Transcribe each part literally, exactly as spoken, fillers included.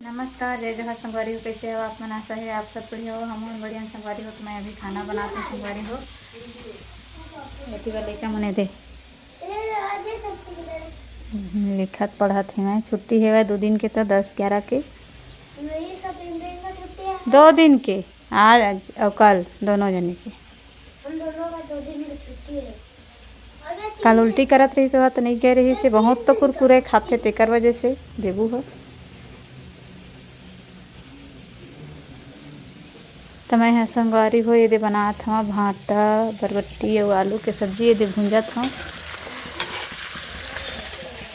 नमस्कार, जय जोहार संगवारी हो, कइसे हो आप मन? आशा हे आप सब बढ़िया हो, हमहू मन बढ़िया हन संगवारी हो। तो मैं अभी खाना बनात हंव संगवारी हो। एती बर लइका मन एदे लिखत पढ़त हेवय, छुट्टी हेवय दो दिन के, तो दस ग्यारह के, दो दिन के, आज अउ कल दोनों जने के। हम दोनों का दो दिन की छुट्टी है। और मैं तीन काल उल्टी दिन करत रहिस, ओहा त नइ गे रहिस हे, बहुत तो कुरकुरे खाथे, तेकर वजह से देबू ह। त मैं ह संगवारी हो, एदे बनात हव भांटा, बरबट्टी अउ आलू के सब्जी, एदे भूंजत हव।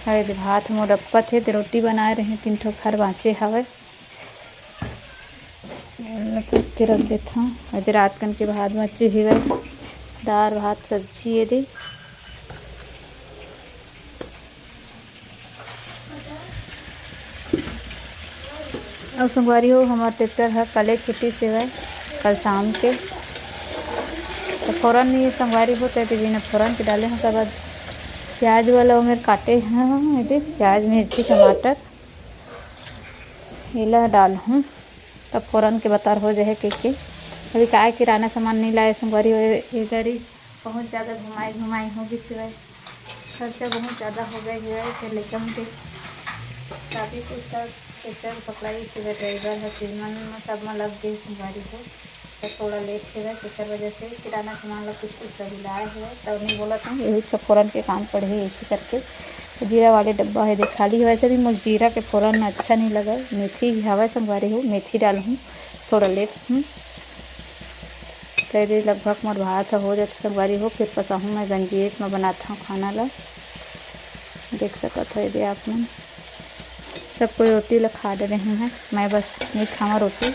अउ एदे भात मोर अप्पत हे, ते रोटी बनाए रहे, तीन ठो खर बांचे हवय। एला चुप के रख देथव। एदे रात कन के भात बचे हेवय, दार भात सब्जी एदे। अउ संगवारी हो, हमर ट्रैक्टर ह कले छुट्टी से हवय, कल शाम के। त फोरन नहीं संगवारी हो, त एदे बिना फोरन के डाले हव। ओकर बाद प्याज वाला ओमेर काटे हव, एदे प्याज, मिर्ची, टमाटर। एला डालहूँ, तब फोरन के बतर हो जाए कहिके। अभी काय किराना सामान नहीं लाए संगवारी हो, ए दरी बहुत ज़्यादा घुमाई घुमाई हो गई सिवाय खर्चा बहुत ज़्यादा हो गए हुए। फिर लइका मन के शादी कुछ तक ट्रैक्टर पकड़ाई सिवाय ड्राइवर ह, सीमन सब में लग गए संगवारी हो। त थोड़ा लेट हेवय, तेकर वजह से किराना सामान ला कुछ कुछ अभी लाए हेवय, त नहीं बोलत हूँ, यही सब फोरन के काम पड़े हे, ऐसे करके। त जीरा वाले डब्बा हे, देख खाली हे। वैसे भी मोर जीरा के फोरन अच्छा नहीं लगय, मेथी ही हवय संगवारी हो, मेथी डालहूँ, थोड़ा लेट हूँ। त एदे लगभग मोर भात ह हो जाथे संगवारी हो, फिर पसाहूँ मैं गंजियत में बनात हूँ खाना ला, देख सकत हो एदे आप मन। सब कोई रोटी ला खा डरे हूँ, मैं बस नहीं खावा रोटी।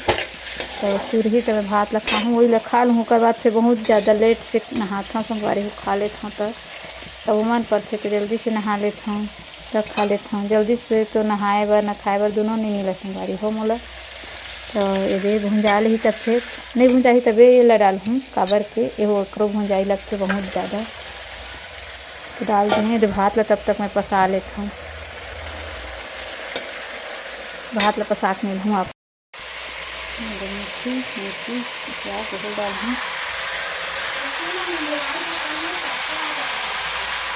तो चूरही तो मैं भात ला खाहूँ, वही ला खा लूँ। ओकर बाद फिर बहुत ज़्यादा लेट से नहात हूँ संगवारी हो, खा लेत हूँ तो तब मन पड़थे तो जल्दी से नहा लेत हूँ, तब खा लेत हूँ। जल्दी से तो नहाए बर न खाए बर दोनों नहीं मिला संगवारी हो मोला। तो ये भुंजा लेही तब फिर नहीं भुंजाही तबे ये ला डालहूँ, काबर के ये ओकरो भुंजाई लगथे बहुत ज़्यादा। तो डाल देंगे तो भात ला तब तक मैं पसा लेत हूँ। भात ला पसा के मिलहूँ आप। मेथी, मेथी, प्याज जरूर डालहूँ।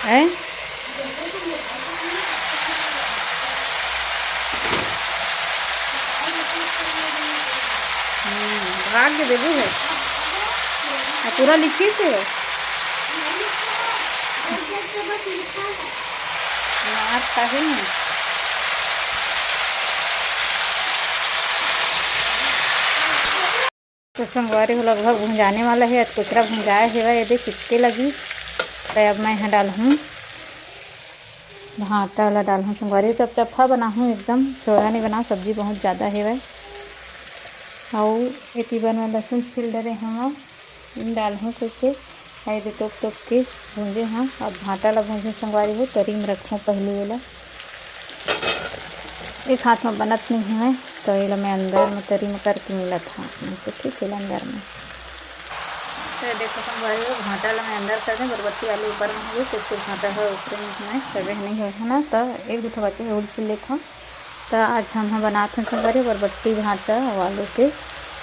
हैं? हम्म, भाग के देबू है। आ, पूरा लिखी से हो। मार खाही ना। तो संगवारी हो लगभग भुंजाने वाला है। अतकुचरा भुंजाए हेवय, ये देख कितने लगिस। तो अब मैं यहाँ डालहूँ भांटा ला डालहूँ संगवारी। चपचपा बनाहूँ एकदम, चौड़ा नहीं बनाओ, सब्जी बहुत ज़्यादा हेवय। अउ एती बर मैं लहसुन छील डरे हूँ। डालहूँ कइसे, एदे तोप तोप के भूंजे हूँ। अब भांटा ला भूंजे संगवारी हो, तरी में रखूँ पहले एला। एक हाथ में बनत नहीं है, तो एला मैं अंदर में तरी में करके मिलत हूँ आप मन से, ठीक है, अंदर में। तो देखो संगवारी हो, भांटा ला मैं अंदर कर दें, बरबट्टी आलू ऊपर में होगी, कुछ कुछ भांटा है ऊपर में है, तबे नहीं होय है ना, तो एक दो ठो बाकी और छील लेत हूँ। त आज हम ह बनात हन संगवारी बरबट्टी भांटा अउ आलू के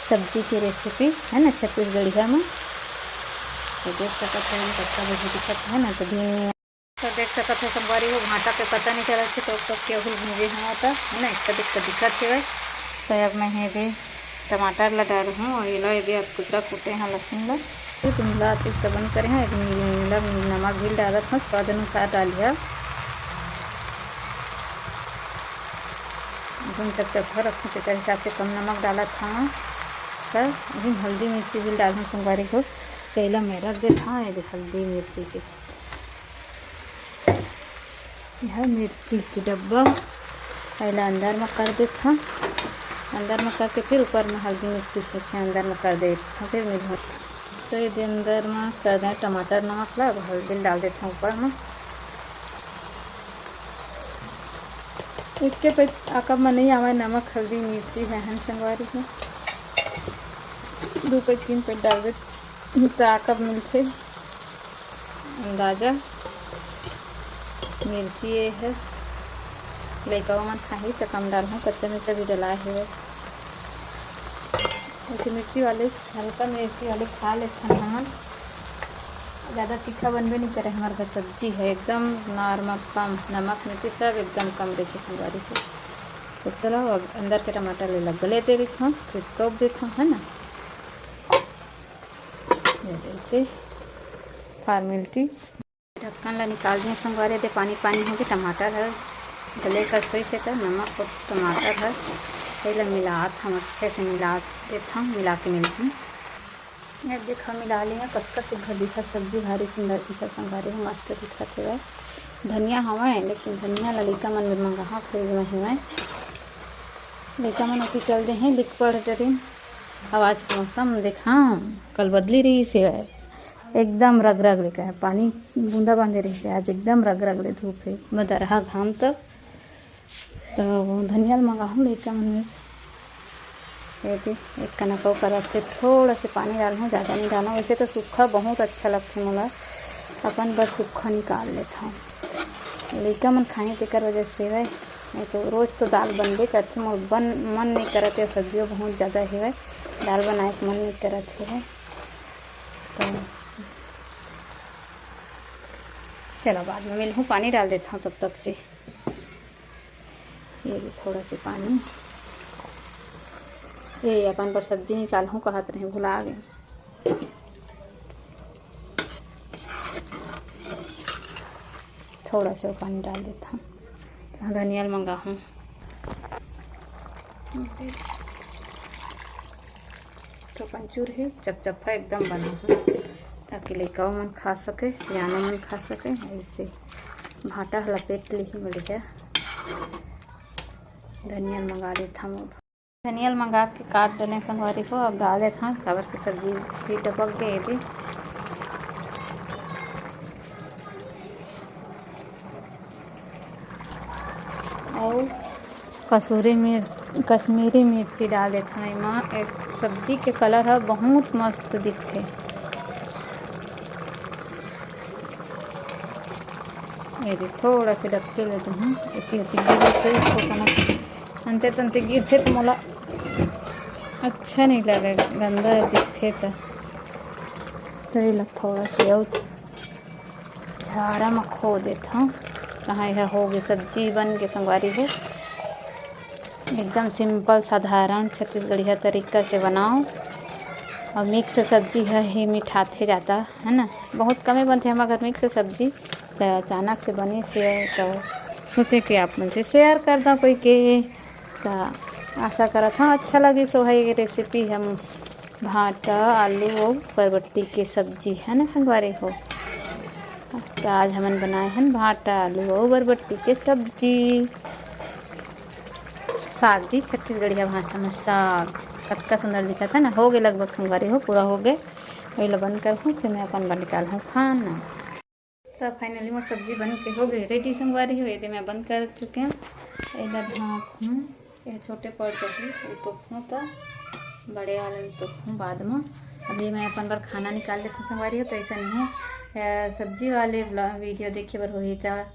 सब्जी के रेसिपी, है ना, छत्तीसगढ़िया में। तो देख सकत हो कतका बढ़िया दिखत है ना, तो धीमी। तो देख सकत हो संगवारी हो, भांटा के पता नहीं चलत हे, तो सब केहू भूंजे हवा त, है ना, इतना दिक्कत दिखत हेवय। तो अब मैं हे दे टमाटर ला डालहूँ अउ एला एदे अतकुचरा कूटे हाँ लहसुन ला। तो धुंधला अतिक तो बंद करे हाँ, एक नीला नमक भी डालत हूँ, स्वाद अनुसार डालिहा। एकदम चपचपा रखूँ, तेकर हिसाब से कम नमक डालत हवं। त अभी हल्दी मिर्ची भी डालहूँ संगवारी हो, तेला मैं रख देत हवं, एदे हल्दी मिर्ची के। यह मिर्ची के डब्बा एला अंदर म कर देत हवं। अंदर म करके फिर ऊपर म हल्दी मिर्ची छेछे अंदर म कर देत हवं, फिर मिलहूँ। तो एदे अंदर म कर दें टमाटर नमक ला, अब हल्दी डाल देत हवं ऊपर म। एके पइत आकब म नइ आवय नमक, हल्दी, मिर्ची, है हन संगवारी हो। दू पइत, तीन पइत डालबे त आकब मिलथे। अंदाजा मिर्ची ये है, लइका मन खाही त कम डालहूँ, कच्चा मिर्चा भी डलाए हुए। ऐसे मिर्ची वाले, हल्का मिर्ची वाले खा लेथन हमन। ज़्यादा तीखा बनबे नहीं करे, हमारे घर सब्जी है एकदम नॉर्मल, कम नमक मिर्ची सब एकदम कम रहिथे संगवारी हो। तो चलो, अब अंदर के टमाटर ले लग गले दे देथन, फिर तोप देथन, है ना। ये ऐसे फॉर्मेलिटी। ढक्कन ला निकाल दिए संगवारी, दे पानी पानी होगे। टमाटर है, गले कस होइस हे त नमक और टमाटर है, एला मिलात हम, अच्छे से मिला देत हम, मिला के मिलत हम। ये देखा, मिला लिया, कतका सुघर दिखत सब्जी, भारी सुंदर दिखत संगवारी हो, मस्त दिखत हेवय। धनिया हवय, लेकिन धनिया ला लइका मन मंगाहा, फ्रिज में हेवय। लइका मन ओती चल दे हैं, लिख पढ़ डरिन। अब आज के मौसम देखा, कल बदली रहिस हे, एकदम रग रग ले, का पानी बूंदा बांधे रहिस हे, आज एकदम रग रग ले धूप हे, मदरहा घाम तक। तो धनिया ल मंगाहूँ लइका मन में। ये दे, एक कनक अउ करत हे, थोड़ा से पानी डालहूँ, ज़्यादा नहीं डालना। वैसे तो सूखा बहुत अच्छा लगथे मोला, अपन बर सूखा निकाल लेथन। लइका मन खाही तेकर वजह से हवय, नहीं तो रोज तो दाल बनबे करथे। मोर बन, मन नहीं करत हे, सब्जियों बहुत ज़्यादा हेवय, दाल बनाए के मन नहीं करत हेवय। तो चलो, बाद में मिलहूँ, पानी डाल देथन तब तक से। ये भी थोड़ा से पानी, ये अपन बर सब्जी निकालहूँ कहत रहे, भुला गए। थोड़ा सा पानी डाल देथन, धनिया ल मंगाहूँ। तो पंचूर ही चपचपा एकदम बनाहूँ, ताकि लइका मन खा सके, सियाना मन खा सके। ऐसे भाटा ह लपेट लिही बढ़िया। धनिया ल मंगा लेथन अब। धनिया ल मंगा के काट डले संगवारी हो, अब डाल देथन, काबर के सब्जी भी टपक गे एदे। अउ कसूरी मिर्च, कश्मीरी मिर्ची डाल देथन एमा। एक सब्जी के कलर ह बहुत मस्त दिखथे। ये दे, थोड़ा से डबके ले दूँ, एती ओती गिर गिरथे, इसको कना अंते तंते गिरथे त मोला अच्छा नहीं लगे, गंदा दिखथे त। तो ये ला थोड़ा से अउ झाड़ा म खो देथन। कहाँ यह हो गए, सब्जी बन के संगवारी हो। एकदम सिंपल, साधारण, छत्तीसगढ़िया तरीका से बनाओ। और मिक्स सब्जी ह ही मिठाथे जाता, है ना, बहुत कमे बनथे हमर घर मिक्स सब्जी। त अचानक से बनिस हे, त सोचे कि आप मन से शेयर कर दो कोई के। त आशा करत हूँ अच्छा लगिस होही ये रेसिपी। हम भांटा, आलू अउ बरबट्टी के सब्जी, है ना संगवारी हो। त आज हमन बनाए हन भांटा, आलू अउ बरबट्टी के सब्जी। साग जी, छत्तीसगढ़िया भाषा में साग। कतका सुंदर दिखत है ना। हो गए लगभग संगवारी हो, पूरा हो गए। वही ला बंद करहूँ, फिर मैं अपन बर निकालहूँ खाना। सब फाइनली मोर सब्जी बन के हो गए रेडी संगवारी हो। ये दे मैं बंद कर चुके हूँ। इधर ढाँप हूँ, ये छोटे पड़ जाही, वो तोपहूँ त बड़े वाले ल तोपहूँ बाद में। अभी मैं अपन बर खाना निकाल लेती हूँ संगवारी हो। तो ऐसा नहीं है, अ, सब्जी वाले vlog, वीडियो देखे बर होही त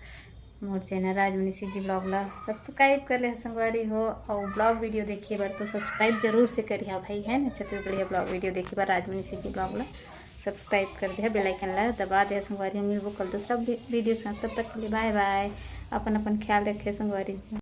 मोर चैनल राजमनीषी जी ब्लॉग ला सब्सक्राइब कर ले संगवारी हो, और ब्लॉग वीडियो देखे बर तो सब्सक्राइब जरूर से करिहा भाई, है ना। छत्तीसगढ़िया ब्लॉग वीडियो देखे बर राजमनीषी जी ब्लॉग ला सब्सक्राइब कर दे, बेल आइकन ला दबा दे संगवारी हो। मिलबो कल दूसरा वी-, वीडियो के साथ, तब तक के लिए बाय बाय, अपन अपन ख्याल रखे संगवारी हो।